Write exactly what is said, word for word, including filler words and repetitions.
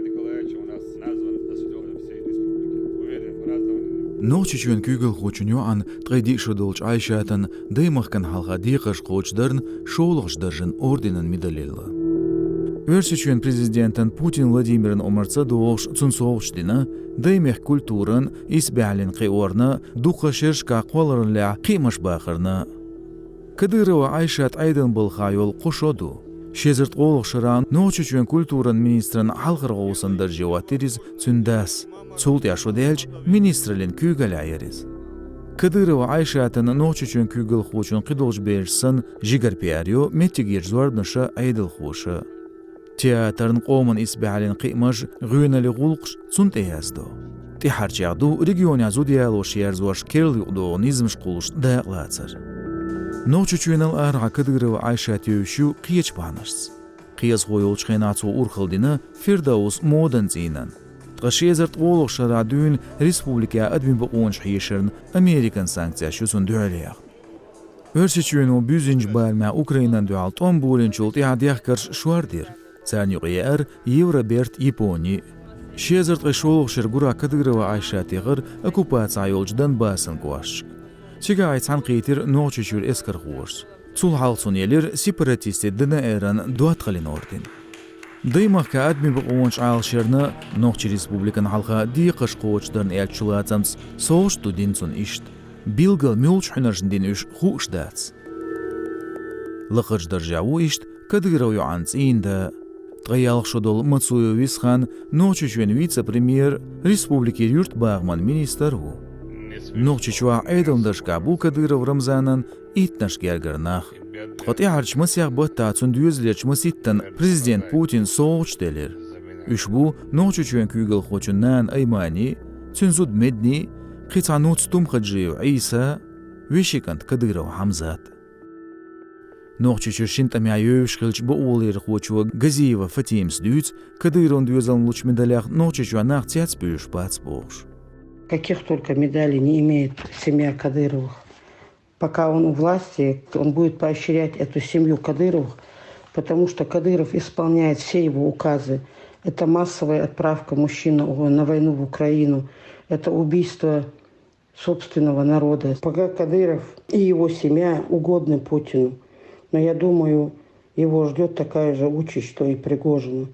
Николаевич у нас назван дослёзно всей республики. Уверен, празднование. Нохчийчоьнан куьйгалхочун йоӀан ткъе диъ шо долчу Ӏайшатан даймахкана хьалха декхарш кхочушдарна шолгӀачу даржан орденан медаль елла. Оьрсийчоьнан президентан Путин Владимиран омарца догӀуш цунна совгӀаташ дина даймехкан культуран, исбаьхьаллин кхиорна, дукхачу шерашкахь кхоллараллехь кхиамаш бахарна. Кадырова Ӏайшат Ӏедалан балхахь йолу кхо шо ду. Ши эзар ткъолгӀачу шарахь Нохчийчоьнан культуран министран хьалхара гӀовсан дарже хӀоттийра иза цуьнан дас. Цул тӀаьхьа шо даьлча, министраллин куьйгаллехь яра иза. Кадырова Ӏайшатана Нохчийчоьнан куьйгалхочун кхидолчу бераш санна жигара пиар йо меттигерчу зорбанаша, Ӏедалхоша. Театран, къоман исбаьхьаллин кхиамаш, гӀоьналлин гӀуллакхаш цунна тӀеяздо. ТӀаьхьарчех ду регионехь зуда ялош ерзош керла юкъадогӀу низамаш кхуллуш дакъалацар. Нохчийчоьнал арахьа Кадырова Ӏайшат евзаш ю кхечу бахьанашца. Кхиазхо йолчу хенахь цо урхалла дина Фирдаус модан цӀийнан. Ткъа ши эзар ткъолгӀачу шарахь дуьйна республикехь адамийн бакъонаш хьешарна Американ санкцеш ю цунна дуьхьал яьхна. Оьрсийчоьно буьззинчу барамехь Украинана дуьхьал тӀом болийначул тӀаьхьа дехкарш шордира. Царна юкъа еара Евроберт, Япони. Ши эзар ткъе шолгӀачу шеран гурахь Кадырова Ӏайшат яхара оккупацехь йолчу Донбассан кӀошташка. Цигахь и цхьаьнакхийтира Нохчийчуьра эскархоша. Цул хьалха цунна елира сепаратистийн ДНР-ан доттагӀаллин орден. Даймахкахь адамийн бакъонаш Ӏалашъярна, Нохчийн республикана хьалха декхарш кхочушдарна аьллачу лацамца совгӀаташ ду дина цунна иштта. Билггал муьлхачу хьуьнаршна дина уьш хууш дац. Лакхарчу даржехь ву иштта Кадыровн йоӀан цӀийнан да. Ткъе ялх шо долу Мацуев Висхан Нохчийчоьнан вице-премьер, республикера юьртбахаман министр ву. Нохчийчохь Ӏедалан даржашкахь бу Кадыров Рамзанан иттаннаш гергара нах. Ткъа тӀаьхьарчу масех баттахь цуьнан доьзалерчу маситтана президент Путина совгӀаташ делира. Уьш бу Нохчийчоьнан куьйгалхочун нана Аймани, цуьнан зуда Медни, кхин цхьа нуц Тумхаджиев Ӏийса, вешин кӀант Кадыров Хьамзат. Нохчийчуьра шина тӀамехь евзаш хиллачу бакъоларъярхочо Газиева Фатимас дуьйцу, Кадыровн доьзална лучу медалех Нохчийчохь нах цецбуьйлуш бац бохуш. Каких только медалей не имеет семья Кадыровых. Пока он у власти, он будет поощрять эту семью Кадыровых, потому что Кадыров исполняет все его указы. Это массовая отправка мужчин на, на войну в Украину, это убийство собственного народа. Пока Кадыров и его семья угодны Путину, но я думаю, его ждёт такая же участь, что и Пригожина.